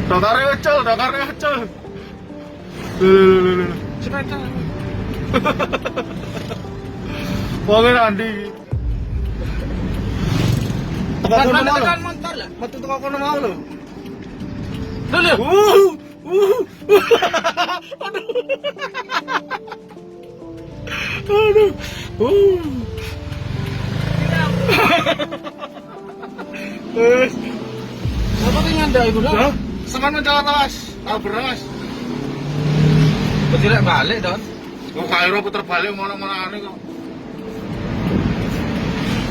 Dokare ucul, dokare ucul. Lho. Sepeda. Wonge nandi. Teko kono mau lho. Tekan motor lah. Metu teko kono mau lho. Lho lho. Aduh. Aduh. Wes. Apa ki ngandak iku lho? Hah? Semen mencolot Mas. Tahu beras. Kok tidak balik, Don? Kok kairo puter balik ngono-ngono aneh kok.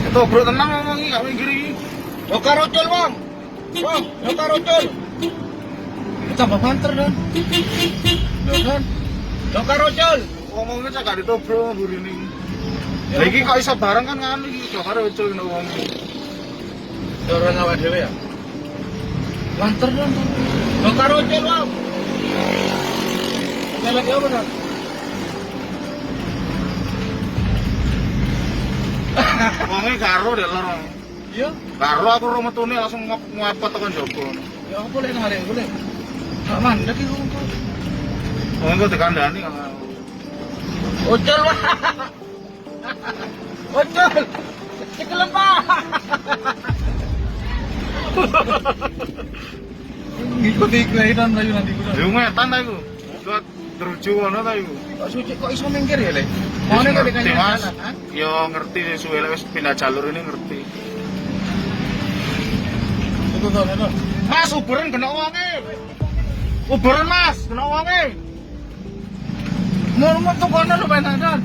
Itu bro tenang ngomong iki gak minggir iki. Yo karo cul, Wong. Wong, yo karo cul. Tambah banter, Don. Yo, Don. Yo karo cul. Ngomongnya cak gak ditobro mburine. Lah iki kok iso bareng kan nganu iki gak karo ucul nek wong. Dorong awak dhewe ya. Banter, Don. Yo karo cul, Wong. Melek apa, Don? Wonge karo dek loro. Iya. Karo aku ro metune langsung ngepot tekan jogo. Ya apa lek nang arek lek. Gak mandek iku kok. Wong kok dikandani kok. Ucul, Wong. Ucul. Cekelem, Pak. Ngikuti kelahiran mlayu nanti ku. Yo ngetan ta iku. Liwat teruju ngono ta iku. Kok suci kok iso minggir ya, Le? Mau nek Ngerti, Mas. jalan, ha? Yo ngerti suwe lek wis pindah jalur ini ngerti. Itu to, itu. Mas uberen kena wonge. Uberen Mas, kena wonge. Mau mau tuh kono lho penak, Don.